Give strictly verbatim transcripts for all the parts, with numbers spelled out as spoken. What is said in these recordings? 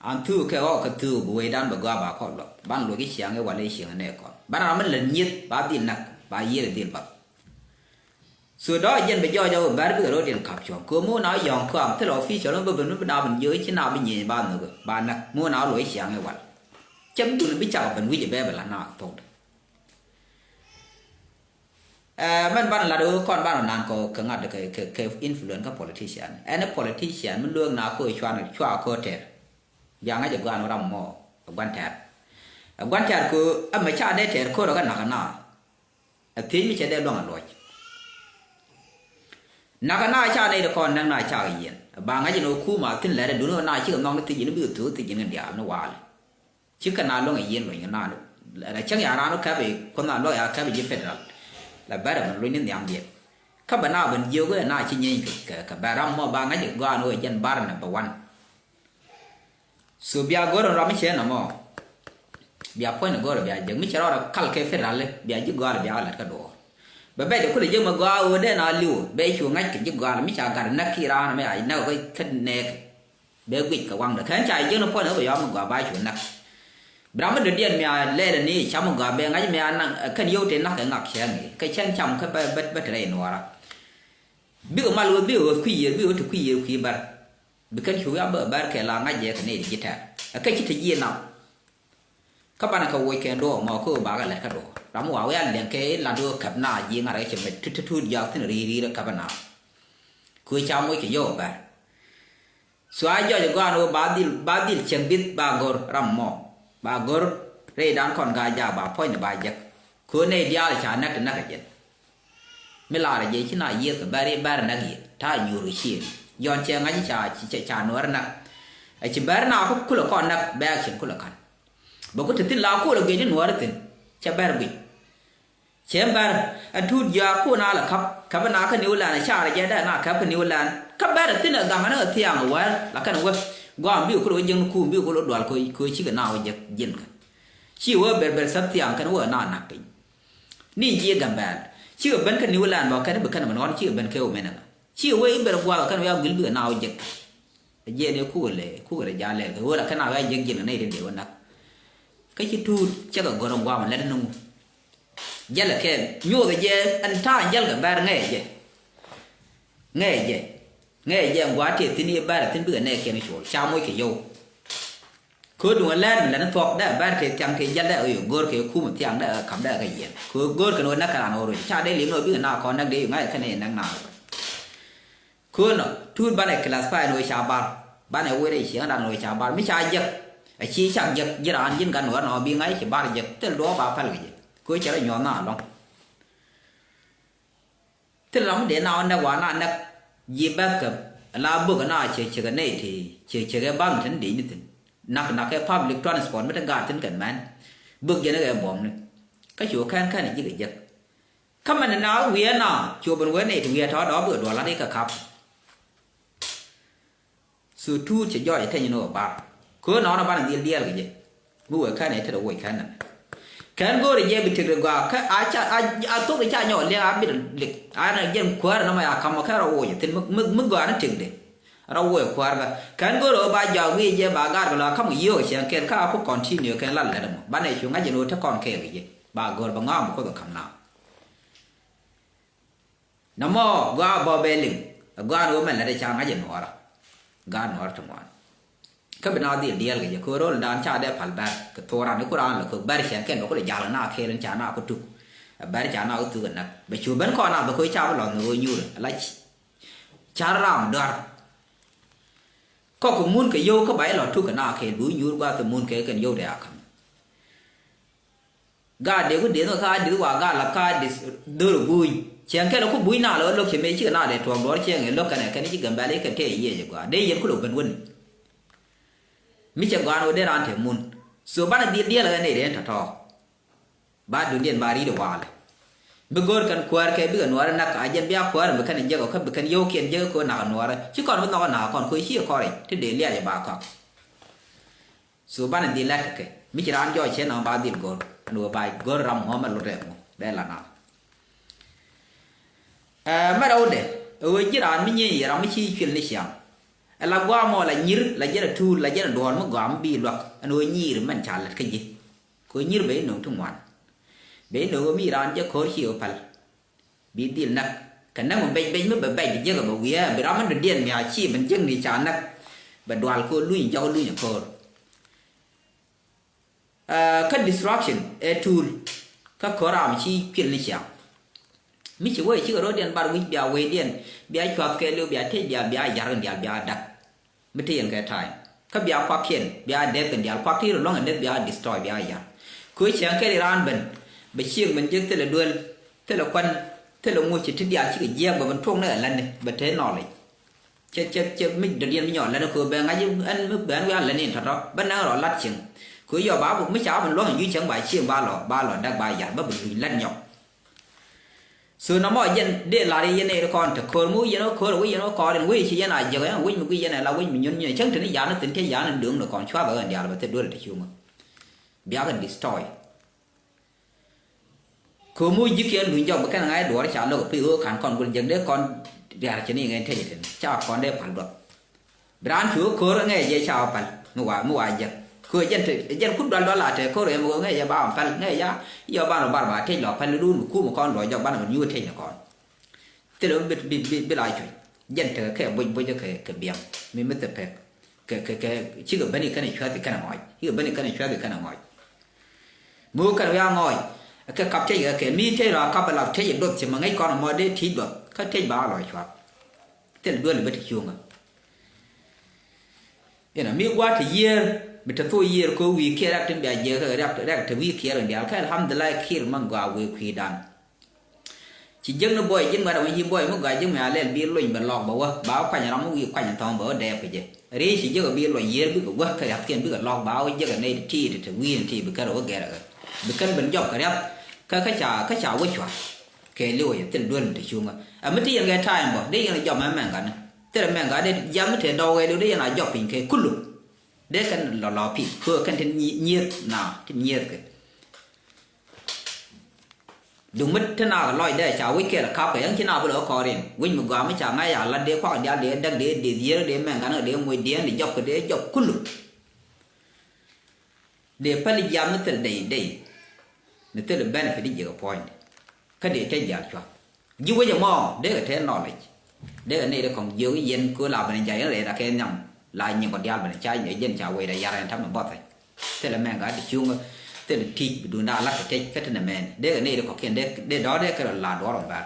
An thuk kɛ ɣɔk kɛ thuk bi wecdan bɛ gɔaa ba kɔn luɔth. Ban luɔc i̱ ciaŋ i̱ wal i̱ ciaŋ inɛ kɔn. Ban ram mi lät nyieth ba dhil nak, ba yiëër i̱ dhil bath. So dɔɔc jɛn bɛ jɔɔc a wä bɛr bikɛ ro̱d in kap cuɔ̱ŋ. Kɛ mi wä na wä yɔ̱ɔ̱ŋ kɔam thilɛ official mi bä ben mi bi na ben jiök i̱ ci na bi nyieny ba nhök ba nak. Mi wä na wä luɔc i̱ ciaŋ i̱ wal. Cɛ bi dun bi cak ben wi̱c ɛ bɛ bɛ la na thok. Ɛ, mɛn banɛ lat ɣöö kɔn banɛ nan kɔ kɛ ŋa̱t kɛ, kɛ, kɛ influence kä politician. Ɛn ɛ politician mi lueek na kɔ cuan cua kɔ tɛr. Bia ŋa̱c ɛ guan ram mɔ ɛ guan tɛr. Ɛ guan tɛr kɔ ɛmɛ ca dee tɛr kɔ rɔ kɛ nak na. Ɛ thiec mi cɛ dee luaŋ ɛ luɔc. Nak na ca nɛy ti kɔn näk na ca kɛ yiɛn. Ba ŋa̱c ɛn ɣöö kum a thi̱n lɛt ɛ duni ɣöö na cikɛ nhɔk ni thiec in bikɛ thok thiec in kɛ diaal ni waal. Cikɛ na luäŋ a yieen luɔny kɛ naan. Rɛ cäŋ ya raan wä kɛp i̱ kuoth na luäk ya kɛp i̱ ji̱ federal. La bɛr ɛmɛ luny ni nhiamdiɛn. Kä bɛ na ben jiök ɛ na ci nyieeny kɛ, kɛ, kɛ bɛr ram mɔ ba ŋa̱c i̱ gɔaan wä jɛn bar number one. So bia go̱r ɛn ram mi cɛ nɔmɔ. Bia puɔ̱ny ni go̱r bia jek mi cɛ rɔɔdɛ kal kɛ federal bia ji̱ gɔaal bia kɛ lat kä duɔɔr. Bɛ bɛc dɛ kulɛ jek mɛ gɔaa wä dee na liw bɛ cu ŋa̱c kɛ ji̱ gɔaal mi ca gat näk ki raan mɛ a näk kä, kä nɛɛk. Bɛ guic kɛ waŋdɛ kɛn ca jiäkni puɔ̱nydɛ kä bɛ yɔam mi gɔaa ba cu näk. Bi ram mi dɔ̱diɛn mi a lɛɛlɛ ni cam mi gɔaa bɛ ŋa̱c mi a naŋ kɛn yio̱w tëë näk kɛ ŋak cɛɛŋ i̱ kɛ cɛn cam kä bä, bä, bä te rɛy nuɔɔra. Bikɛ mal wä bikɛ ɣöth kui̱ yiëër bikɛ wä te kui̱ yiëër kui̱ bär. Bi kɛn cu wiak bä bär kɛ la ŋa̱c jɛ kɛ nɛy ti ji̱ tɛ̈r. Ɛ kɛ ci te jiɛ nam. Kä banɛ kɛ woc kɛ duɔɔk mɔ kä ɣöö bakɛ lɛt kä duɔɔk. Ram mi wa wiak liɛŋ kɛ lat ɣöö käp na ji̱ ŋa̱t kɛ cɛ mɛ ti ti tuut jiak thi̱n ri̱i̱r ri̱i̱r kä bä na. Kɛ ɣöö ca moc kɛ yio̱w bär. Thua jɔc ɛ gɔaa ni ɣöö ba dhil, ba dhil cieŋ bith ba go̱r ram mɔ. Ba go̱r rɛydan kɔn gaa jaak ba puɔ̱nydɛ ba jek. Kɛ ɣöö nɛy diaal ca näk ti näk ɛ jɛn. Mi laarɛ jɛ ci na yiëëth kɛ bɛr i̱ bɛr näk yɛ ta̱a̱ nyuur kɛ cieŋ. Jɔn cɛ ŋa̱c ca, ca, ca nuɔ̱ɔ̱r näk. Ɛ ci bɛr na ku kulɛ kɔn näk bɛ action kulɛ ka̱n. Bɛ ku te thi̱n la kulɛ guic ni nuɔ̱ɔ̱r thi̱n cɛ bɛr guic. Cɛ bɛr ɛ tuut jiaak kun a lɛ käp käp na kä New Land carɛ jɛ dɛ na käp kä New Land kä bɛr ɛ thi̱n ɛ gaŋ ni ɛ thiaŋ ɛ wɛr la kɛn wä. Gɔam bi kulɛ wä jiäkni kuum bi kulɛ dual kɛ cikɛ na wä jek ji̱n kɛ. Ci wä ber ber thäp thiaŋ kɛn wä na nak piny. Ni jiɛ Gambɛl cikɛ ben kä New Land bä kɛn bi kɛn bi nɔn cikɛ ben kɛ wä menɛ kɛ ci wee i̱ ber gua̱a̱k kɛn wee a guil bikɛ na wä jek. Ɛ jiɛn i̱ kukɛ lɛ kukɛ rɛ ja̱ lɛl kɛ ɣöö la kɛn a wee a jek jiɛn kɛ nɛy ti dee wä nak. Kä ci tuut cɛ kɛ gör ɛ gua̱a̱k mɛ lɛt ni ŋu. Jälɛ kɛɛl nyuuthɛ jɛ ɛn ta̱a̱ jäl kɛ bɛr ŋɛɛ jɛ. Ŋɛɛ jɛ ŋɛɛ jɛ ɛn gua̱a̱k tëë thi̱n i̱ bɛr ɛ thi̱n bikɛ nɛɛkiɛn cuɔl ca moc kɛ yio̱w. Kööt duŋ ɛ lɛr mi lɛn thuɔ̱k dɛ bɛr kɛ thiaŋ kɛ jäl dɛ ɛ ɣöö go̱r kɛ kum thiaŋ dɛ ɛ ka̱m dɛ ɛ kɛ yiɛn. Kɛ ɣöö go̱r kɛn ɣöö näk kɛ raan ɣöö roc ca dee li̱em ni ɣöö bikɛ na kɔn näk dee yu ŋa̱c kɛn ɛ näk na ɣöö. Kööt nɔ tuut banɛ classify ni ɣöö ca bar banɛ wër ɛ cieŋdan ni ɣöö ca bar mi ca jek. Ɛ ci cak jek ji̱ raan ji̱n gat ni ɣöö nɔ bi ŋa̱c ci bar jek thil duɔ̱ɔ̱p ba päl kɛ jɛ. Kɛ ɣöö cɛ rɔ nyuɔ̱th na lɔ̱ŋ. Thil ram mi dee na wä näk wa na näk ji̱ bɛ̈th kɛ la bök na cɛ cɛ kɛ nɛy ti cɛ cɛ kɛ ba̱th mi te ni dee ni thi̱n. Nak nak kɛ public transport mi te gaat thi̱n kɛn mɛn bök jɛn kɛ buɔ̱m ni. Kä cu kɛn kɛn ji̱ kɛ jek. Kä mɛn na wiee na cu ben wee nɛy ti wiee tɔ̱ dɔ̱ bikɛ duɔl lat ikɛ kap. Thuk tuut cɛ jɔɔc ɛ teny ni ɣöö bar. Köö nɔɔnɔ banɛ dhil diɛɛl kɛ jɛ. Mi wee kɛn ɛ tetdɛ woc kɛn nɛmɛ. Kɛn go̱o̱rɛ jɛ bi tekdɛ gɔaa kä a ca a a thok i̱ ca nyɔk liɛŋ a bit lik a na jɛn kuäärɛ nɔmɔ ya ka̱m ɔ kɛn rɔ woc ɛ thi̱n mi mi mi gɔaa ni tekdɛ. Rɔ woc ɛ kuäärkä kɛn go̱o̱rɛ ɣöö ba jɔak wi̱i̱ jɛ ba gaat kɛ lɔ a ka̱m kɛ yio̱o̱k ɛ cɛn kɛɛl kä a ku continue kɛn lal lɛt ɛmɔ banɛ cu ŋa̱c ɛn ɣöö te kɔn kɛɛl kɛ jɛ ba gɔ̱r bɛ ŋɔaam ɛ kuoth ɛ ka̱m na. Nɔmɔ gɔaa bɔ bɛ liŋ ɛ gɔaa ni wä mɛn lät ɛ ca ŋa̱c ɛ nuɔɔrä. Gaat nuɔɔrä ti ŋuan. Kä bi na dhil diɛɛl kɛ jɛ köör ro̱l dan ca dee pal bɛr kɛ thok ran i̱ ku raan lɛ köök bɛr cɛn kɛn bɛ ku lɛ jal ɛ na kɛɛl in ca na ku tuk. Ɛ bɛr ca na ku thuk ɛ näk bɛ cu ben kɔn na bɛ köö ca bi lɔth ni ɣöö nyuur ɛ la car ram dɔ̱r. Kɔk kɛ mun kɛ yio̱w kä ba ilɔ tuk kɛ na kɛɛl bi wä nyuur guath kɛ mun kɛ kɛn yio̱w dee a ka̱m. Gaat dee ku dee nhɔk ka dee wa gaat la ka dee dhor buny. Cieŋ kɛn ku buny na lɔ lo̱k cɛ mëë cikɛ na dee tuɔɔk duɔr cieŋ in lo̱k kɛn kɛn ci Gambɛl ikɛ tëë yiëë jɛ gɔaa dee yɛn ku lo̱k ben wen. Mi cɛ gɔaa ni wä dee raan te mun. So banɛ dhil diɛl kɛ nɛy dee tɔ̱tɔ̱. Ba dundiɛn ba ri̱t walɛ. Bi go̱r kɛn kuäär kɛ bikɛ nuɔɔr inak a jɛn bia kuäär mi kɛn jek ɔ kä bi kɛn yio̱wkiɛn jek kɛ nak nuɔɔrɛ ci kɔn bi nhɔk nak kɔn kɛ ci kɔric ti dee liac ba kɔk. So banɛ dhil lɛt kɛ mi ci raan jɔɔc cɛ nɔmɔ ba dhil go̱r ɛn ɣöö ba go̱r ram mɔ mɛ lot rɛɛk mɔ bɛ la na. Ɛ mɛ rɛwdɛ ɛ ɣöö ji̱ raan mi nyieny yɛ ram mi ci cuil ni ciaŋ. Ɛ la gua̱a̱ mɔ la nyir la jɛn a tuul la jɛn a duɔ̱ɔ̱r mi gɔaa mi bi luak ɛn ɣöö nyir mɛn ca lät kä ji̱. Kɛ ɣöö nyir ben no̱o̱ŋ ti ŋuan. Ben no̱o̱ŋ ɣöö mi raan jɛ ko̱r ci ɣöö päl. Bi dhil näk kɛ näk mi bec bec mi bɛ bec bi jiäk ɛ bɛ wiee bi ram mi dɔ̱diɛn mi a ci ben jiäk ni ca näk. Bɛ dual kɛ ɣöö luny jɔk luny ɛ ko̱r. Kä destruction ɛ tuul kä ko̱r ram ci piɛl ni ciaŋ. Mi ci wee cikɛ ro̱diɛn bar wi̱c bia wecdiɛn bia cuath kɛɛliw bia tec diaal bia ya̱r in diaal bia da̱k. Mi te yɛn kɛ time kä bia kuakiɛn bia deth in diaal kuak ti rɔ luaŋ in deth bia destroy bia ya̱r. Kɛ wee ciaŋ kɛɛliw raan ben bɛ ciëŋ ben jek thilɛ duel thilɛ kuan thilɛ ŋuc ci ti diaal cikɛ jiɛɛk bɛ ben tuɔŋ ni ɛ lätni bɛ te knowledge. Cɛ cɛ cɛ mi dɔ̱diɛn mi nyɔk lät ni kɛ ɣöö bɛ ŋa̱c ɛn mi bɛ ɛn wiaa lät ni in tɔ̱tɔ̱ bä nɛŋ rɔ lat cieŋ. Kɛ ɣöö yɔ ba mi ca bi luɔ̱ŋ in juc cieŋ ba cieŋ ba lɔ ba lɔ däk ba ya̱r bä bi luny lät nyɔk. So nɔmɔ jɛn dee lar yɛn nɛy ti kɔn te ko̱r mi wi̱c yɛn ɣä ko̱r wi̱c yɛn ɣä kɔɔr in wi̱c ci yɛn a jiäk ɛn wi̱c mi guic yɛn ɛ la wi̱c mi nyun nyun cäŋ te ni ya̱r ni thi̱n te ya̱r ni döŋ ni kɔn cua bɛ ɣän diaal bɛ thil duel te cuŋä. Biakɛ destroy. Kɛ ɣöö mi wä ji̱kiɛn luny jɔk bi kɛn ŋa̱c duɔ̱ɔ̱r ca lo̱k pi ɣöö ka̱n kɔn gul jek dee kɔn ria̱r cɛ ni ŋɛn tec itin ca kɔn dee pal duɔth. Bi raan cu ɣä ko̱r ŋɛc jɛ ca ɣä pal mi wa mi wa jek kɛ ɣöö jɛn te jɛn kut dual dual a te ko̱r ɛm ɣöö ŋɛc jɛ ba ɣä pal ŋɛc ya yɔ ban rɔ bar ba tec lɔ pal ni duun bi kum kɔn luɔc jɔk ban rɔ nyuur tec ni kɔn. Thilɛ mi bi bi bi la cuc jɛn tekɛ kɛ buc buc kɛ kɛ biɛm mi mi thɛ pek kɛ kɛ kɛ cikɛ bäni kɛn cuathi kɛn ŋɔc cikɛ bäni kɛn cuathi kɛn ŋɔc. Mi wä kɛn wiaa ŋɔc kɛ kap tec kɛ kɛ mi tec rɔ kap la tec duɔth ci ma ŋäc kɔn mɔ dee tic duɔth kä tec ba lɔ cuath. Thil duel bi ti cuŋä. Inɔ mi gua̱a̱th ti yiër bi ti thok yiër ko wi̱i̱ kiɛ rɛk tin bia jiɛk rɛk rɛk ti wi̱i̱ kiɛ rɛk diaal kä alhamdulillah kiɛ ma gɔaa wi̱i̱ kui̱dan. Ci jiäkni buɔy ji̱n ŋuɛ̈t ɛmɔ ci buɔy mi gɔaa ji̱n ŋuɛ̈t a lɛl bi luny bɛ lɔk bɛ wä ba wä kuany ram mi wi̱i̱ kuany thɔŋ bɛ wä dɛɛp kɛ jɛ. Riec ci jiäk bi luny yiër bikɛ wä kɛ riathkiɛn bikɛ lɔk ba wä jiäk ɛ nɛy ti ti ti wi̱i̱ni ti bi kɛn rɛ wä gɛr ɛ ɣä bi kɛn ben jɔk kɛ riath kä kä ca kä ca wä cua̱. Kɛ liwä yɛ thil duel mi te cuŋä ɛ mi ti yɛn kɛ ta̱a̱ ɛn bä dee yɛn jɔk mɛ mɛŋ gani thil mɛŋ gani dee jiam mi te dɔw kɛ liw dee yɛn a jɔk piny kɛ kulu. Dee kɛn lɔ lɔ piny kɛ kɛn ti nyieth na ti nyieth kɛ. Duŋ mi te nak lɔcdɛ ca wi̱c kɛɛl ɛ kap kɛ yäŋ ci nak bi lɛ ɣä kɔɔr in wi̱c mi gɔaa mi ca ŋa̱c a lat dee kuak diaal dee däk dee dee dhier dee mɛŋ gan dee moc dee ni jɔk kɛ dee jɔk kulu. Dee päl jiam ni thil dey dey ni thil benefit ji̱ jɛ kɛ puɔ̱ny kä dee tec diaal cuath. Ji̱ wec ɛmɔ dee kɛ te knowledge dee kɛ nɛy dee kɔŋ jiök yɛn köö la ben jay in rɛy la kɛ nhiam la nyiŋ kɔ diaal ben ca jɛn ca wecdɛ yar ɛn ta̱mɛ bɔthɛ. Thilɛ mɛŋ gat ti cuŋä thilɛ ti̱c bi duun da̱a̱ la̱t kɛ tec kä ti nɛ mɛn dee kɛ nɛy ti kɔ̱kiɛn dee dɔ̱ɔ̱r dee kɛ rɔ la duɔ̱ɔ̱r ɔ bɛr.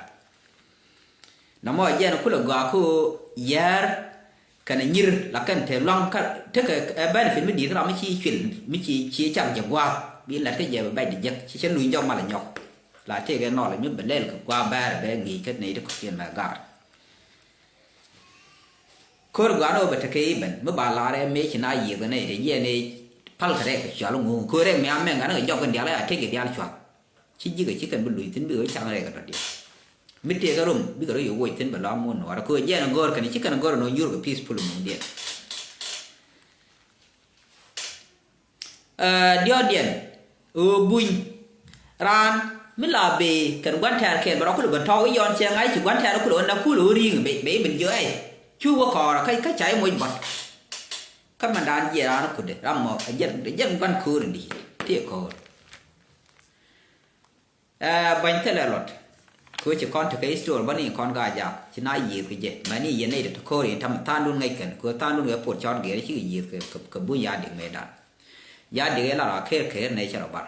Nɔmɔ jɛn kulɛ gɔaa kä yɛɛr kɛnɛ nyir la kɛn te luaŋ kä tekɛ ɛ benefit mi di̱i̱t kä ram mi ci cuil mi ci ci cak jɛ gua̱a̱th bi lat kä jɛ bɛ bac di jek ci cɛ luny jɔk mal ɛ nyɔk. La tëëkɛ nɔl ɛ mi bɛ lɛl kɛ gua̱a̱th bɛɛr bɛ ŋi̱i̱c kä nɛy ti kɔ̱kiɛn mɛ gaar. Ko̱r gua̱a̱r ni ɣöö bɛ tekɛ i̱ ben mi ba la̱r ɛ mëë ci na yiëëth ɛ nɛy te jiɛn ɛ pal kɛ rɛk kɛ cual ŋuŋ ko̱r rɛk mi a mɛŋ gat ni kɛ jɔk kɛn diaal ɛ a tëk kɛ diaal cual. Ci ji̱kɛ ci kɛn bi luc thi̱n bikɛ wä cak rɛk kɛ tɔ̱diɛn. Mi tëëkɛ rom bikɛ rɔ yɛ woc thi̱n bɛ lɔam ŋuun nuɔɔrɛ ko̱r jiɛn ɛ go̱o̱r kɛn ci kɛn ɛ go̱o̱r ɛ nɔ nyuur kɛ peaceful muŋdiɛn. Ɛ diɔ̱ɔ̱diɛn ɣöö buny raan mi la bëë kɛn gua̱n tɛ̈r kɛɛl bɛ rɔ kulɛ ben tɔ̱w i̱ yɔn cɛ ŋa̱c ci gua̱n tɛ̈r kulɛ ɣän na kulɛ ɣän ri̱i̱ŋ bɛ bɛ i̱ ben jiɔ ɛy cu wä kɔɔrä kä ca i̱ moc bɔt. Kä mɛn daan jiɛ raan kudɛ ram mɔ ɛ jɛn ɛ jɛn gua̱n köör in di̱i̱t ti ɛ köör. Ɛ bäny thilɛ luɔt. Kɛ ɣöö ci kɔn tekɛ history bä ni kɔn gaa jaak ci na yiëëth kɛ jɛ mɛni yɛn nɛy ti te ko̱r in tam tha̱a̱ŋdun ŋäc kɛn kɛ ɣöö tha̱a̱ŋdun kɛ pot cɔt gɛɛr cikɛ yiëëth kɛ kɛ buny ya dik mëëdan. Ya dik ɛ la rɔ a ker ker nɛy cɛ rɔ bar.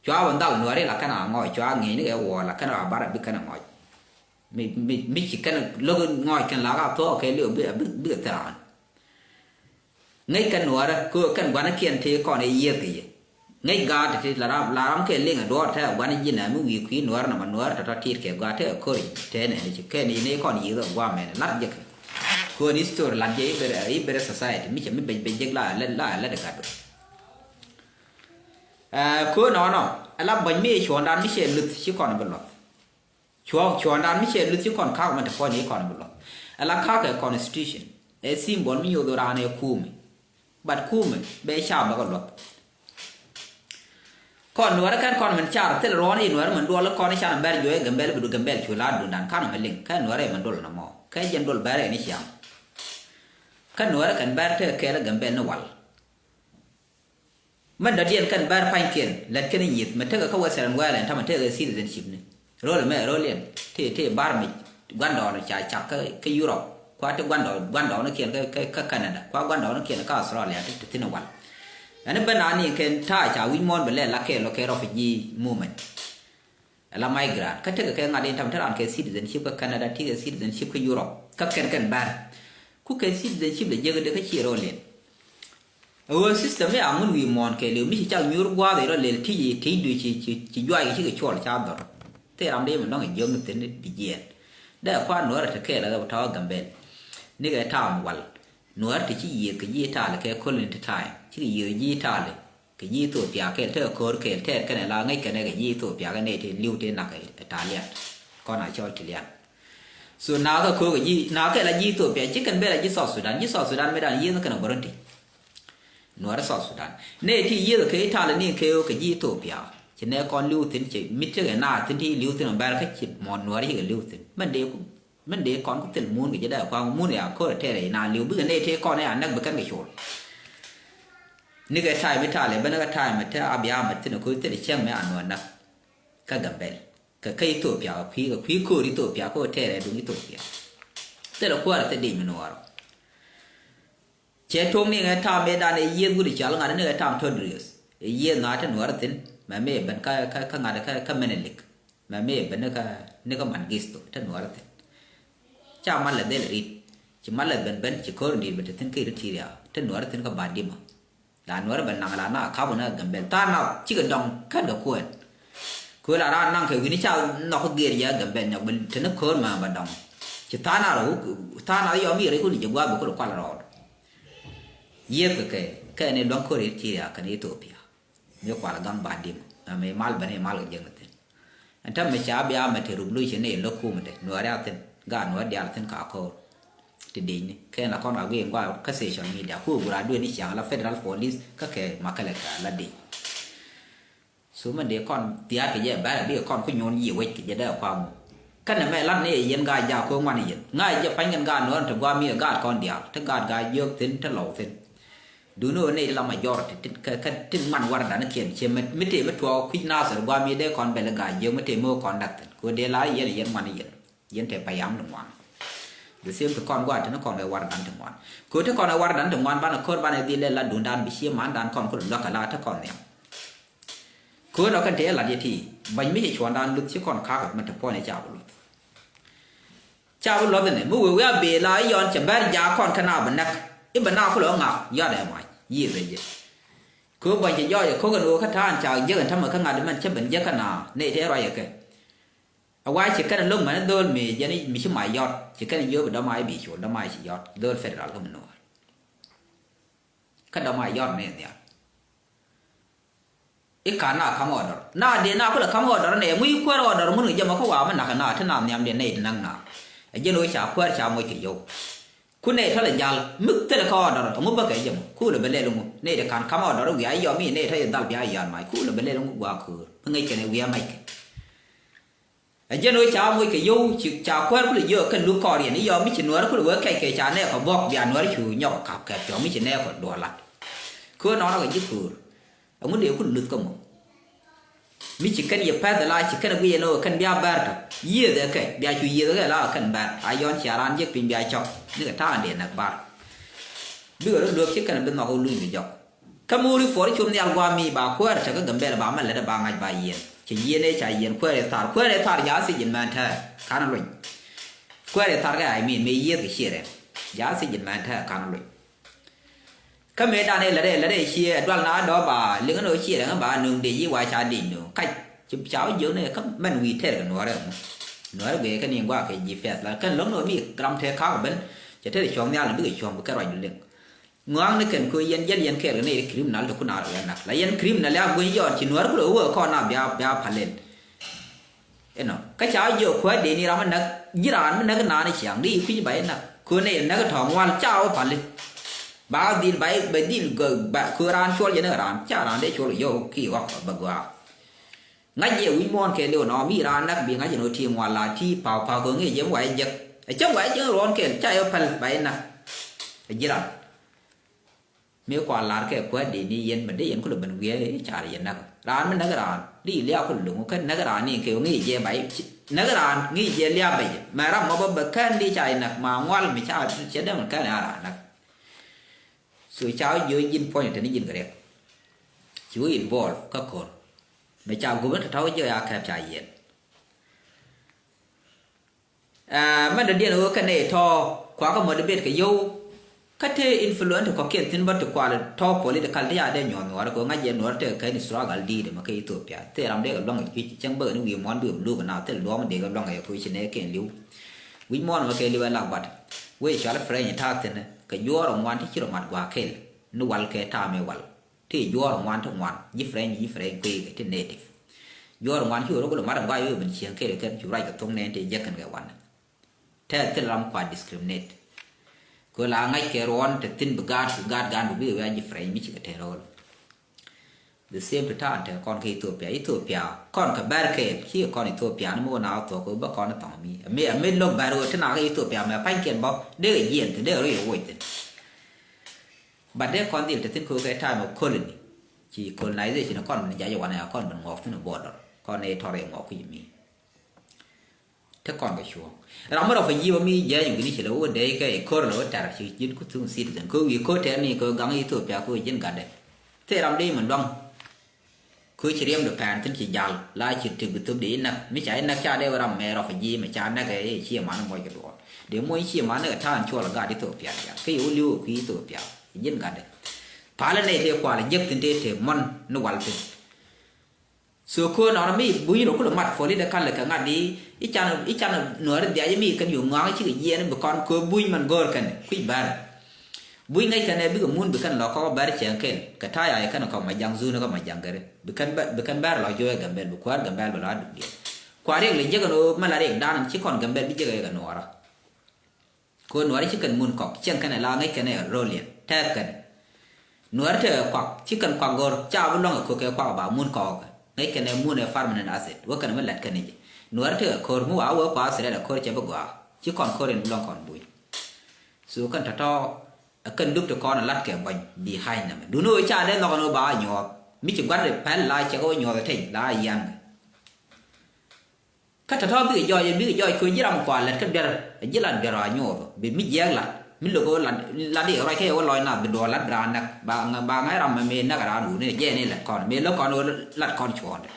Cua wä dhal nuääri la kɛn a ŋɔc cua ŋi̱i̱c ni kɛ wuɔɔr la kɛn rɔ a bar a bi kɛn a ŋɔc. Mi mi mi ci kɛn lo̱k ŋɔc kɛn la ka thuɔɔk kɛ liw bi bi bi kɛ thil raan. Ŋäc kɛn nuɔɔrä kɛ ɣöö kɛn gua̱nikiɛn tëë kɔn ɛ yiëëth kɛ yɛ. Ŋäc gaat ti la ram la ram kɛ liŋ ɛ duɔɔr te ɛ gua̱ni ji̱n ɛ mi wi̱i̱ kui̱ nuɔɔrä nɔmɔ nuɔɔrä tɔ̱tɔ̱ ti̱i̱t kɛ gua̱a̱ te ɛ ko̱ri tɛɛnɛ ni ci kɛn i̱ nɛy kɔn yiëëth ɛ gua̱a̱ mɛn lat jɛ kɛ. Kɛ ɣöö ni story lat jɛ i̱ ber i̱ ber society mi cɛ mi bec bec jek la la la de gat. Ɛ kɛ ɣöö nɔnɔ ɛ la bäny mi cuɔ̱ɔ̱ŋdan mi cɛ luth ci kɔn bi luɔth. Cuɔ̱ɔ̱ŋ cuɔ̱ɔ̱ŋdan mi cɛ luth ci kɔn ka̱k mɛn te puɔ̱ny ni kɔn bi luɔth. Ala ka̱k ɛ constitution ɛ symbol mi nyoth raan ɛ kuumi. But kuumi bɛ ca bä kɛ luɔth. Kɔn nuɛrɛ kɛn kɔn mɛn car thil ruɔ̱n i̱ nuɛrɛ mɛn duɔl kɔn i̱ can bɛr juɔc Gambɛl bi du Gambɛl cu la dundan kan mɛ liŋ kɛn nuɛrɛ mɛn dol nɔmɔ kɛ jɛn dol bɛr ɛn i̱ ciaŋ. Kä Nuäärä kɛn bɛr tekɛ kɛɛl ɛ Gambɛl ni wal. Mɛn dɔ̱diɛn kɛn bɛr pa̱nykiɛn lät kɛn i̱ nyieth mɛ tekɛ kä Western world ɛn tamɛ tekɛ citizenship ni. Ro̱l ɛmɛ ro̱liɛn ti ti bar mi gua̱ndɔɔŋ ca cak kä, kä Europe. Kua ti gua̱ndɔɔŋ, gua̱ndɔɔŋnikiɛn kä, kä, kä Canada. Kua gua̱ndɔɔŋnikiɛn kä Australia ti, ti thi̱n wal. Ɛn i̱ ben ani kɛn ta̱a̱ ca wi̱c muɔ̱ɔ̱n bɛ lɛ la kɛɛl lɔ kɛ refugee movement. Ala migrant kä tekɛ kɛ ŋa̱t in tam te ran kɛ citizenship kä Canada, tekɛ citizenship kä Europe kä kɛn kɛn bär. Ku kɛ citizenship lɛ jek de kä ci rɔ lel. Ɛ ɣöö system mi a ŋun wi̱i̱ muɔ̱ɔ̱n kɛ liw mi ci cak nyuur gua̱a̱th in rɔ lel ti yi ti du ci, ci, ci juac kɛ cikɛ cuɔl ca dhɔr. Thil ram de mi lɔŋ ɛ jiök ni thi̱n di jiɛɛn. Dee kua̱r Nuäärä te kɛɛl ɛ tɔ̱ Gambɛl. Nikɛ ta̱a̱m wal Nuäärä te ci yiëëth kɛ ji̱ Itali kɛ colony ti ta̱a̱ cikɛ yiëëth ji̱ Itali. Kɛ ji̱ Ethiopia kɛl tekɛ ko̱r kɛl tɛɛr kɛnɛ la ŋäc kɛnɛ kɛ ji̱ Ethiopia kɛ nɛy ti li̱w ti nak ɛ Italian. Kɔn a cɔl Italian. So nakä ko̱r kɛ ji̱ nakä la ji̱ Ethiopia ci kɛn ben la ji̱ South Sudan, ji̱ South Sudan mi dan yieth kɛnɛ bärun ti. Nuäärä South Sudan nɛy ti yieth kɛ Itali ni kɛ kɛ ji̱ Ethiopia. Ci nɛ kɔn li̱w thi̱n ci mi tekɛ na thi̱n ti li̱w thi̱n bɛr kä ci mɔn Nuäärä cikɛ li̱w thi̱n mɛn dee ku. Min dee kɔn ku thil mun kɛ jɛ dee kuaŋ mun ya ko̱r tɛɛrɛ ina liw bikɛ nɛy tëë kɔn ya näk bi kɛn kɛ col. Nikɛ ta̱a̱ mi ta̱a̱ lɛ ben kɛ ta̱a̱ mi te Abiy Ahmed thin ko̱r thil cäŋ mi a nuɔ̱n näk. Kä Gambɛl kɛ kä Ethiopia kɛ kui̱ kɛ kui̱ ko̱r Ethiopia ko̱r tɛɛrɛ duŋ Ethiopia. Thil kuäär thil dic mi nuɔɔr. Cɛ tuɔ̱ŋ ni ŋɛ ta̱a̱ mi dan ɛ yieth wut i̱ cal ŋa̱t ni ŋɛ ta̱a̱ mi tɔt rieth ɛ yieth ŋa̱t ti nuɔɔr thin mɛ mi ben kä kä ŋa̱t kä kä Menelik. Mɛ mi bä ni kä ni kä Mengistu te nuɔrä thi̱n. Ca malɛ dhil rit ci malɛ ben ben ci ko̱r in di̱i̱t bä te thi̱n kä Eritrea te nuɔrä thi̱n kä Badima. La nuɔrä bɛ naŋ la na kap wä ni kä Gambɛl tha̱a̱ŋ nath cikɛ dɔŋ kɛn kɛ kuɛn. Kö la raan naŋ kɛ wi̱ni ca nhɔk kä gër jɛ kä Gambɛl nyɔk bä te ni ko̱r mɛ bä dɔŋ. Ci tha̱a̱ŋ nath rɔ wuk tha̱a̱ŋ nath yɔm i̱ rɛy kun jɛ gua̱a̱th bä kulɛ kual rɔɔd. Yiëth kɛ kɛ kɛn i̱ luäŋ ko̱r Eritrea kɛn Ethiopia. Mi kual gaŋ ba dim. Mɛ mal bä ni mal kɛ jek ni thin. Ɛn täämɛ ca bia mɛ te revolution ni lo̱k kumɛ te nuɔri a thin. Gaat nuɔri diaal thin ka ko̱r. Ti dic ni kɛn la kɔn ka guiy in gua kä social media ku gura duee ni ciaŋ la federal police kä kɛ makä lɛ kɛ la dic. So mɛ dee kɔn thia̱a̱t kɛ jɛ bɛrɛ bikɛ kɔn ku nyuɔn yiëë wec kɛ jɛ dee kuaŋ. Kɛnɛ mɛ lat ni yɛ yɛn gaa jaak ko̱ ŋuan yɛn ŋa̱c jɛ pa̱ny kɛn gaat nuɔri ti gua mi gaat kɔn diaal ti gaat gaa jiök thin ti lɔw thin. Duni ɣöö nɛy ti la majority tin kä kä tin ŋuan wardan kiɛn ciɛ mi tëë mi tuɔɔk kui̱c Nasir guam yi dee kɔn bɛl i̱ ga̱a̱c jiök mi tëë mi ɣöö kɔn dak thin kɛ ɣöö dee la yɛn yɛn ŋuan yɛn yɛn tëë payam ti ŋuan. The same ti kɔn gua̱a̱t tin kɔn kɛ wardan ti ŋuan kɛ ɣöö ti kɔn kɛ wardan ti ŋuan banɛ ko̱r banɛ dhil lɛ la dundan bi cië mandan kɔn kulɛ luäk kɛ la ti kɔn nhiam. Kɛ ɣöö nɔ kɛn tëë lat yɛ ti bäny mi cɛ cuɔ̱ndan luth ci kɔn ka̱a̱k mi te puɔ̱ny ca bi luth. Ca bi luɔth inɛ mi wee wee a bee la i̱ yɔn cɛ bɛr jaak kɔn kä na bi näk i̱ bɛ na kulɛ ɣä ŋa̱k yɔt ɛ mac yiëë bɛ jɛ. Kɛ ɣöö buɔ̱ny cɛ jɔɔc ɛ ko̱k ɛn ɣöö kä ta̱a̱n ca jiäk ɛn tämɛ kä ŋa̱t mɛn cä ben jiäk kä na nɛy tëë ruac ɛ kɛ. A wa̱a̱ ci kɛn ɛ lo̱k mɛn ɛ dho̱o̱l mëë jɛn i̱ mi ci mac yɔt ci kɛn ɛ jiööp ɛ dɔ̱mac i̱ bi col dɔ̱mac ci yɔt dho̱o̱l federal kä mi nuɔɔr. Kä dɔ̱mac yɔt mëë nhial. I̱ ka̱n na ka̱m ɣɔdɔr na dee na kulɛ ka̱m ɣɔdɔr nɛ ŋui̱ kuäär ɣɔdɔr ŋun kɛ jɛ mɔ kä wa̱a̱ mi nakä na ti na nhiam dee nɛy ti na̱k na. Ɛ jɛn ɣöö ca kuäär ca moc kɛ yio̱w. Kun nɛy tɔ̱ lɛ jal mi thilɛ kä ɣɔdɔr ɛŋu bäkɛ jɛ mɔ kulɛ bɛ lɛl ŋu nɛy ti ka̱n ka̱m ɣɔdɔr wiaa yɔm i̱ nɛy tɔ̱ yɛ dhal bia yɔan mac kulɛ bɛ lɛl ŋu gua̱a̱ köör mi ŋäc kɛn ɛ wiaa mac kɛ. Ɛ jɛn ɣöö ca moc kɛ yio̱w ci ca kuäär kulɛ jiök kɛn luk kɔɔriɛn i̱ yɔm mi ci nuäärä kulɛ wee kɛc kɛ ca nɛɛkɔ buɔ̱k bia nuäärä cu nyɔk ɛ ka̱p kɛp cɔm mi ci nɛɛkɔ duɔlat. Köör nɔnɔ kɛ ji̱ köör. Ɛŋu dee ku luth kä mɔ. Mi ci kɛn yɛ pɛth la ci kɛn guic ɛn ɣöö kɛn bia bär tɔ yiëëth ɛ kɛ bia cu yiëëth ɛ kɛ la kɛn bär a yɔn cia raan jiäk piny bia cɔk nikɛ ta̱a̱ŋ dee näk bar. Bikɛ rɔ luäk ci kɛn bi nhɔk ɣä luny bi jɔk. Kä mo̱o̱ri puɔr cum nhial gua̱a̱m mi ba kuäär tekä Gambɛl ba mɛ lätdä ba ŋa̱c ba yiɛn ci yiɛn ëë ca yiɛn kuäär ëë thar kuäär ëë thar ja̱a̱ thiec in mɛn tɛ̱̈ɛ̱̈ ka̱n luny. Kuäär ëë thar kɛ a imin mëë yiëëth kɛ ciëër ɛn ja̱a̱ thiec in mɛn tɛ̱̈ɛ̱̈ ka̱n luny. Kä mëë dan ëë lätdä ëë lätdä ëë ciëë ɛ dual na dɔ̱ ba liŋ ɛn ɣöö ciëër ɛn ba nöŋ dee yi wa ca dec nöŋ kac ci ca wä jiök ni kä mɛn wi̱i̱ tɛr kɛ nuɔ̱ɔ̱rɛ ɛmɔ. Nuɔ̱ɔ̱rɛ guiɛ kɛ ni gua̱a̱ kɛ ji̱ pɛth la kɛn lo̱ŋ ni ɣöö mi ram tëë ka̱a̱k ben cɛ tɛr cuɔ̱ŋ nhial ni bikɛ cuɔ̱ŋ bi kɛ ruac bi liŋ. Ŋɔaŋ ni kɛn kɛ ɣöö yɛn jäl yɛn kɛɛl kɛ nɛy ti criminal ti kun a rɔ yɛn nak la yɛn criminal ya gueny yɔɔt ci nuäär kulɛ wee kɔn a bia bia palɛl. Inɔ kä ca jiök kuäär dee ni ram mi näk ji̱ raan mi näk naan i̱ ciaŋ di i̱ kui̱c ba i̱ näk kɛ ɣöö nɛy ti näk tɔ̱ ŋual ca wä pali. Ba dhil ba i̱ ba dhil gä ba kɛ ɣöö raan cuɔl yɛn i̱ raan ca raan dee cuɔl yɔw ki ɣɔk bä gɔaa. Ŋa̱c yɛ wi̱c muɔ̱ɔ̱n kɛɛl i̱ ɣän ɔ mi raan näk bi ŋa̱c ɛn ɣöö ti ŋual la ti pa̱w pa̱w kɛ ŋi̱i̱c yɛ mi wa jɛ jek. Ɛ cäŋ wa jɛ jek ruɔ̱ɔ̱n kɛɛl ca yɛ päl ba yɛ näk. Ɛ ji̱ ran. Mi kua lar kɛ kuäär di ni yɛn mɛ di yɛn kulɛ ben wiee i̱ car yɛn näk. Raan mi näk raan di liak kulɛ lo̱ŋ kɛ näk raan ni kɛ ŋi̱i̱c jɛ ba i̱ näk raan ŋi̱i̱c jɛ liak bɛ jɛ. Mɛ ram mɔ bä bɛ kɛn di ca yɛn näk ma ŋual mi ca cɛ däm kɛn a raan näk. So ca wä jiö ji̱n puɔ̱ny tɛn ji̱n kɛ riɛk. Ci wä involve kä ko̱r. Mɛ ca gup ni tɔ̱tɔ̱ wä jiö ya kɛp ca yɛn. Aa, mɛn dɔ̱diɛn ɣöö kɛn nɛy tɔ̱ kuakä motivate kɛ yio̱w. Kä te influence kɔ̱kiɛn thi̱n bä ti kual tɔ̱ political ti ca dee nyuɔ̱th nuɔɔr kɛ ɣöö ŋa̱c jɛ nuɔɔr tekɛ kɛn struggle di̱i̱t ɛmɛ kä Ethiopia. Thil ram dee kɛ luaŋ kɛ cui̱c cäŋ bäkɛ ni wi̱i̱ muɔ̱ɔ̱n bikɛ bi luk ɛn a thil luɔ̱ɔ̱m dee kɛ luaŋ kɛ ɣöö ci nɛɛkiɛn li̱w. Wi̱c muɔ̱ɔ̱n ɛmɛ kɛ li̱w ɛ lak bat. Wec cɔal French ta̱a̱ thi̱n kɛ juɔ̱ɔ̱r ɛ ŋuan ti ci rɔ mat gua̱a̱k kɛl ni wal kɛ ta̱a̱ mëë wal. Ti juɔ̱ɔ̱r ŋuan ti ŋuan, ji̱ French, ji̱ French kui̱ kɛ ti native. Juɔ̱ɔ̱r ŋuan ci wä rɔ kulɛ mat ŋuan yɛ ben cieŋ kɛɛl kɛn cu ruac kɛ thoŋ nɛn ti jek kɛn kɛ wan. Tɛth thil ram kua discriminate. Kɛ la ŋa̱c kɛ ruɔn te thi̱n bi gaat, bi gaat gaan bi bi wia ji̱ French mi ci kɛ te ro̱l. The same to ta̱a̱n te kɔn kɛ Ethiopia. Ethiopia kɔn kɛ bɛr kɛɛl, ci kɔn Ethiopia ni mi wä na wä thuɔk kɛ wä bä kɔn thɔŋ mi. Ami, ami lo̱k bɛr wä ti na kɛ Ethiopia mɛ pa̱ny kɛn bä, dee kɛ jiɛn thi̱n, dee kɛ rɔ yɛ woc thi̱n. But dee kɔn dhil te thi̱n kɛ wä kɛ time of colony. Ci colonization kɔn ben jac wanɛ kɔn ben ŋuɔk thi̱n border. Kɔn nɛ tɔr yɛ ŋuɔk kui̱ mi. Te kɔn kɛ cuɔ̱ɔ̱ŋ. Ram mi rɔ fɛ ji̱ wä mi jɛɛny wi̱ni ci lɛ wä dee kɛ ko̱r lɛ wä tɛr ci ji̱n ku thuŋ citizen. Kɛ wi̱i̱ ko̱r tɛr ni kɛ gaŋ Ethiopia kɛ wä ji̱n gatdɛ. Thil ram dee mi luaŋ. Kɛ ci riɛm di pɛn thi̱n ci jal la ci ti bi thop di inäk mi ca inäk ca dee wä ram mɛ rɔ fɛ ji̱ mɛ ca näk ɛ ci man mɔc kɛ duɔɔr. Dee mɔc ci man näk ɛ ta̱a̱n cuɔl gat Ethiopia. Kɛ yɛ wä li̱w ɛ kui̱ Ethiopia. Ji̱n gatdɛ. Palä nɛy tëë kual jiäk thi̱n tëë tëë mɔn ni wal thi̱n. So köö nɔnɔ mi buny rɔ kulɛ mat political kɛ ŋa̱t di i̱ can i̱ can nuääri dhiac mi kɛn yu ŋɔaŋ cikɛ jiɛɛn bi kɔn köö buny man go̱o̱r kɛn kui̱ bär. Buny ŋäc kɛn ɛ bikɛ mun bi kɛn lɔ kɔk bär cɛŋ kɛn kɛ ta̱a̱ ya̱ kɛn kɔk ma jaŋ zun kɛ ma jaŋ gɛri bi kɛn bär bi kɛn bär lɔ jo̱o̱c Gambɛl bi kuäär Gambɛl bi lɔ a duk diɛn. Kua̱r riɛk lɛ jiäk ɛn ɣöö mɛ la riɛk dan ci kɔn Gambɛl bi jiäk ɛ kɛ nuɔɔrä. Kɛ ɣöö nuäärä ci kɛn mun kɔk cieŋ kɛn ɛ la ŋäc kɛn ɛ rööliɛn tɛth kɛn. Nuäärä tekɛ kuak ci kɛn kuak go̱r ca bi luaŋ ɛ ko̱k kɛ kuak ba mun kɔk ŋäc kɛn ɛ mun ɛ permanent asset wä kɛn ɛ mi lat kɛn ɛ jɛ. Nuäärä tekɛ ko̱r mi wa wee kua asset ɛ ko̱r cɛ bi gɔaa ci kɔn ko̱r in bi luaŋ kɔn buc. So kɛn tɔ̱tɔ̱ ɛ kɛn dup ti kɔn ɛ lat kɛ buɔ̱ny behind nɛmɛ duni wee ca dee nhɔk ɛn wee ba a nyuɔɔth mi ci gua̱t ɛ pɛl la cɛ kɛ wee nyuɔɔth ɛ teny la a yian kɛ. Kä tɔ̱tɔ̱ bikɛ jɔɔc bikɛ jɔɔc kɛ ji̱ ram kua lät kä duer. Ji̱ lat duer a nyuɔth bi mi jiɛɛk lat mi lo̱k lat lat i̱ ruac kä yɛ wä lɔc nath bi duɔɔr lat bi raan näk ba ŋa̱c ram mɛ mi näk raan wuni jɛ ni lät kɔn mi lo̱k kɔn wä lat kɔn cuɔ̱ɔ̱ŋdɛ.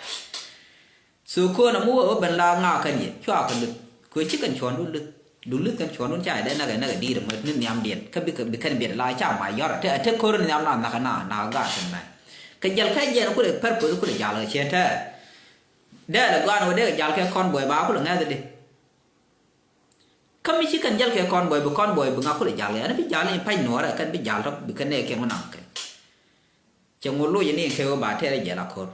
So köön a mi wä wä ben la ŋa̱a̱ kɛn yɛ cua kɛ luth kɛ ci kɛn cuɔ̱ɔ̱ŋdun luth. Dun luth kɛn cuɔ̱ɔ̱ŋdun ca yɛ dee näk ɛ näk ɛ di̱i̱r mɛ ni nhiamdiɛn kä bikɛ bi kɛn biɛt la ca ma yɔr ɛ te ɛ te köön nhiam na nhak ɛ na na gaat kɛn mɛ. Kɛ jɛl kä jɛn kulɛ pɛr köth kulɛ jal kɛ ciɛ tɛɛ. Dee lɛ gɔaan wä dee kɛ jal kɛ kɔn buɔy ba kulɛ ŋɛth di. Kä mi ci kɛn jal kɛ kɔn buɔy bi kɔn buɔy bi ŋa kulɛ jal kɛ ɛn bi jal ni pac nuɔɔrɛ kɛn bi jal tɔ bi kɛn nɛ kɛn wä naŋ kɛ. Cɛ ŋu loc ni kɛ wä ba tɛɛrɛ jɛl a ko̱r.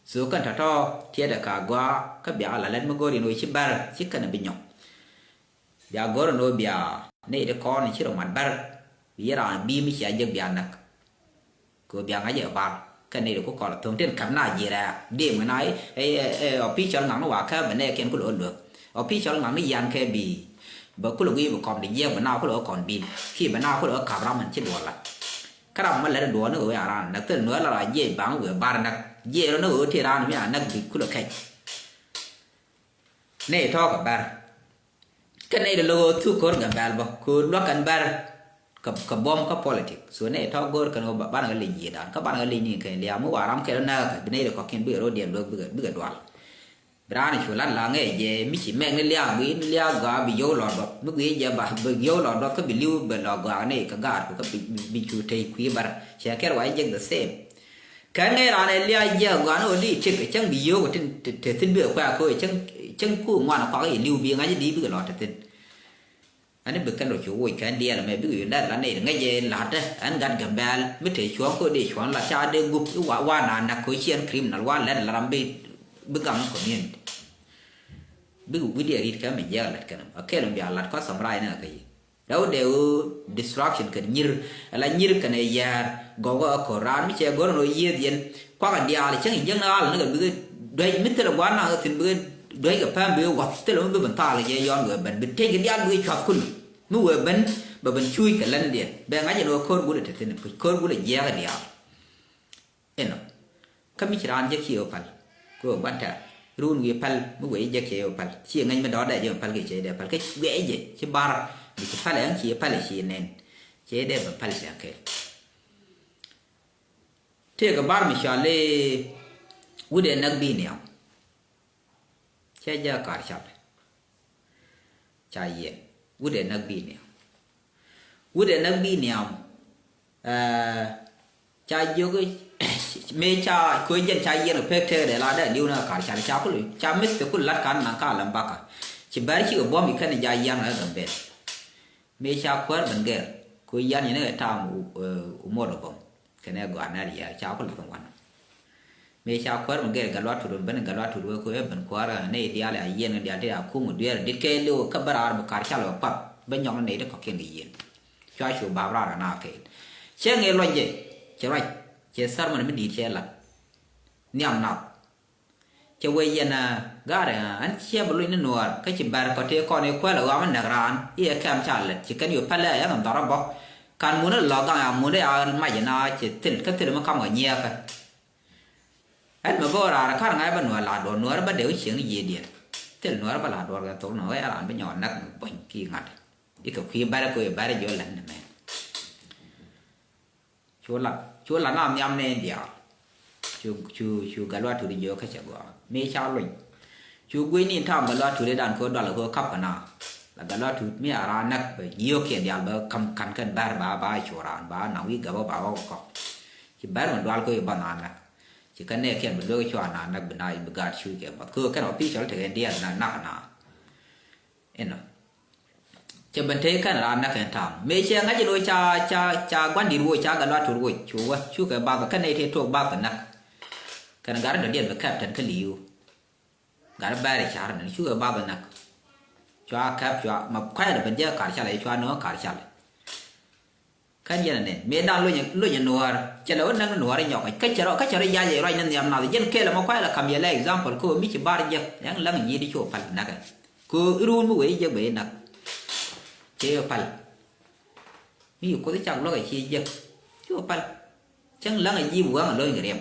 So kɛn tɔ̱tɔ̱ tiɛɛdɛ ka gɔaa kä bia la lɛt mi go̱r in wä ci bär ci kɛn bi nyɔk. Bia go̱r in wä bia nɛy di kɔn ci rɔ mat bär. Bi raan bi mi cia jek bia näk. Kɛ bia ŋa̱c ɛ bar kɛn ni di ku kɔl thom tin kɛp na ji̱ rɛɛ di mi na ɛ official ŋa̱k ni wa kɛ bɛ nɛ kɛn ku lɛ ɣä luäk official ŋa̱k ni yan kɛ bi bɛ ku lɛ guiy bi kɔm di jiɛk bɛ na ku lɛ ɣä kɔn bil ki bɛ na ku lɛ ɣä kap ram ɛn ci duɔl la. Kä ram mɛ lɛt duɔl ni ɣä wee aran näk thil nuɛ la ra jiɛc baŋ wee bar näk jiɛc rɔ ni ɣä ti ran mi a näk bi ku lɛ kɛc. Nɛ tɔɔk ɛ bär. Kɛn nɛy dee lo̱k ɣöö thuk ko̱r Gambɛl bä kɛ ɣöö luäk kɛn bär. Kɛ buɔ̱m kä politik so nɛy tɔ̱ go̱o̱r kɛn ɣöö banɛ kɛ lec yiëëdan kä banɛ kɛ lec ni kɛn lia̱a̱ mi wa ram kɛl näk kɛ bi nɛy dee kɔ̱kiɛn bikɛ ro̱diɛn luäk bikɛ dual. Bi raan cu lat la ŋɛɛ jɛ mi ci mɛk ni lia̱a̱ guiy ni lia̱a̱ gɔaa bi yio̱w lɔ duɔth mi guiy jɛ ba bi yio̱w lɔ duɔth kä bi li̱w bɛ lɔ gɔaa nɛy kɛ gaatku kä bi cu tey kui̱ bär cɛ kɛr wa jɛ jek the same. Kɛ ŋɛc raan ɛ lia̱a̱ jiɛk gɔaa ni ɣöö di tiek cäŋ bi yio̱o̱k tin te thi̱n bikɛ kuɛ̈ɛ̈ ko̱o̱c cäŋ cäŋ ku ŋuan kuak i̱ li̱w bi ŋa̱c i̱ di bikɛ lɔ̱ɔ̱t te thi̱n. Ani bi kɛn rɔ cu woc kɛn diɛɛl mɛ bikɛ yundɛr la nɛy ŋäc jɛ la̱tdä ɛn gat Gambɛl mi te cuɔ̱ɔ̱ŋ ko̱o̱c dee cuɔ̱ɔ̱ŋ la ca dee gup i̱ wa wa na näk ko̱o̱c ciɛn criminal wa lɛt la ram bi bi gaŋ community. Bikɛ wi̱cdiɛ ri̱t kɛ mi jiɛk lɛt kɛn a kɛl mi bia lat kɔc sɔmrac ni kä yi. Rɛw dee ɣöö destruction kɛn nyir ala nyir kɛn ɛ yɛɛr gɔw kä kä ko̱r raan mi cɛ go̱r ɛn ɣöö yiëëth yɛn kuakɛ diaal cäŋ in jiäkni ɣaal ni kɛ bikɛ duäc mi thilɛ gua̱a̱r naŋ kɛ thi̱n bikɛ duäc kɛ päm bikɛ wath thilɛ mi bi ben thaal kɛ jɛ yɔn wëë ben bi tëc kɛ diaal bikɛ cuath kulɛ mi wëë ben. Bɛ ben cuuc kɛ län diɛn bɛ ŋa̱c ɛn ɣöö ko̱r gulɛ te thi̱n puc ko̱r gulɛ jiɛɛk diaal. Inɔ kä mi ci raan jek ci ɣä päl. Kɛ ɣöö gua̱n tɛ̈r run wi̱i̱ päl mi wee jek ci ɣä päl ci ŋäc mi dɔ̱ɔ̱dɛ jek päl kɛ ci dee päl kɛ guiɛ jɛ ci bar. Mi ci päl ɛn ci päl ci nɛn ci dee bɛ päl ci akɛl. Tëëkɛ bar mi cɔal i̱ wut ɛ näk bi niam. Cɛ jɛ kar cal ca yiɛn wut ɛ näk bi niam. Wut ɛ näk bi niam. Ca jiök mëë ca koc jɛn ca yiɛn kɛ pek tëëkɛ dee la dee liw ni kar cal ca kul ca mith kɛ kul lat kan na ka lɛm baka. Ci bɛr cikɛ buɔ̱m ikɛn ja yiɛn kɛ Gambɛl. Mëë ca kuäär ben gɛr ku yan yɛn ɛ taam umor ɛ bom kɛnɛ gɔaa nɛr yɛ ca ku lɛ ben wan. Mëë ca kuäär ben gɛr gal wa tut ben gal wa tut wee ku ɛ ben kuäär ɛ nɛy diaal ɛ a yiɛn diaal ti a kum dueer dit kɛ liw kä bä raar bi kar cal wɛ kuath bä nyɔk ni nɛy ti kɔkiɛn kɛ yiɛn. Cua cu bap raar ɛ na kɛɛl cɛ ŋee luɔc jɛ cɛ ruac cɛ thär mɛn mi di̱i̱t cɛ lat. Nhiam nath. Cɛ wee yɛn a ga̱rɛ a ɛn ciɛ bɛ luny ni nuɔɔr kä ci bɛr kɔ tëë kɔn i̱ kuɛl a ɣɔam in nɛk raan i̱ ɛ kɛm ca lät ci kɛn yu pälɛ a yɛn in dhɔr a bɔ. Kan mun in lɔ gaŋ a mun in a mac in a ci thil kä thil mi kam kɛ nyiɛɛkä. Ɛn mɛ bä raar kar ŋa̱c bä nuɔɔr la duɔr nuɔɔr bä dee wä cieŋ yiëëdiɛn. Thil nuɔɔr bä la duɔr kɛ thok nuɔɔr wee raan bi nyɔɔr näk mi buɔ̱ny ki ŋa̱t. Ikɛ kui̱ bɛr kɛ wee bɛr jiɔ lät ni mɛ. Cu la cu la na nhiam ni diaal. Cu cu cu gal wa tut jiök kä cɛ gɔaa mëë ca luny. Cu guic ni tam gal wa tut idan ko dual ko kap kɛ na. La gal wa tut mi a ra näk bɛ jiök kiɛ diaal bɛ kam kan kɛn bɛr ba ba cu raan ba na wi̱i̱ gabä ba wä kɔk. Ci bɛr mi dual ko i̱ ban na näk. Ci kɛn nɛ kiɛn bi luek cua na näk bi na bi gaat cu kɛ bath ko kɛn ɔ pi̱i̱ cɔl tekɛ diaal na nak na. Inɔ. Cɛ ben tëë kɛn raan näk kɛn ta̱a̱m mëë cɛ ŋa̱c in ɣöö ca ca ca gua̱n di̱t woc ca gat luaat tuur woc cu wä cukɛ bath kɛn nɛy tëë tuɔɔk bath kɛ näk. Kɛn gat in dɔ̱diɛn bi kɛp tɛn kä li̱i̱w. Gat in bɛɛr in ca̱r in cukɛ bath in näk. Cua kɛp cua ma kuayɛ lɛ ben jɛ kar calɛ cua nööŋ kar calɛ. Kä yɛn ɛ nɛn mëë da̱ŋ lony lony nuäär cɛ lɛ wä näk ni nuäär nyɔk kä cɛ rɔ kä cɛ rɔ yac ruac ni nhiam nath yɛn kɛɛl ɛmɔ kuay lɛ kam yɛ lɛ example kä mi ci bar jek ɛŋ läŋ nyiit i̱ cu pal näkɛ. Kö i̱ ruun mi wee i̱ jek bɛ i̱ näk. Cɛ yɛ pal mi yi kuoth i̱ cak luäk ɛ ci jek cu pal. Cäŋ läŋ ɛ ji̱ bi wäŋ ɛ lony kɛ riɛm.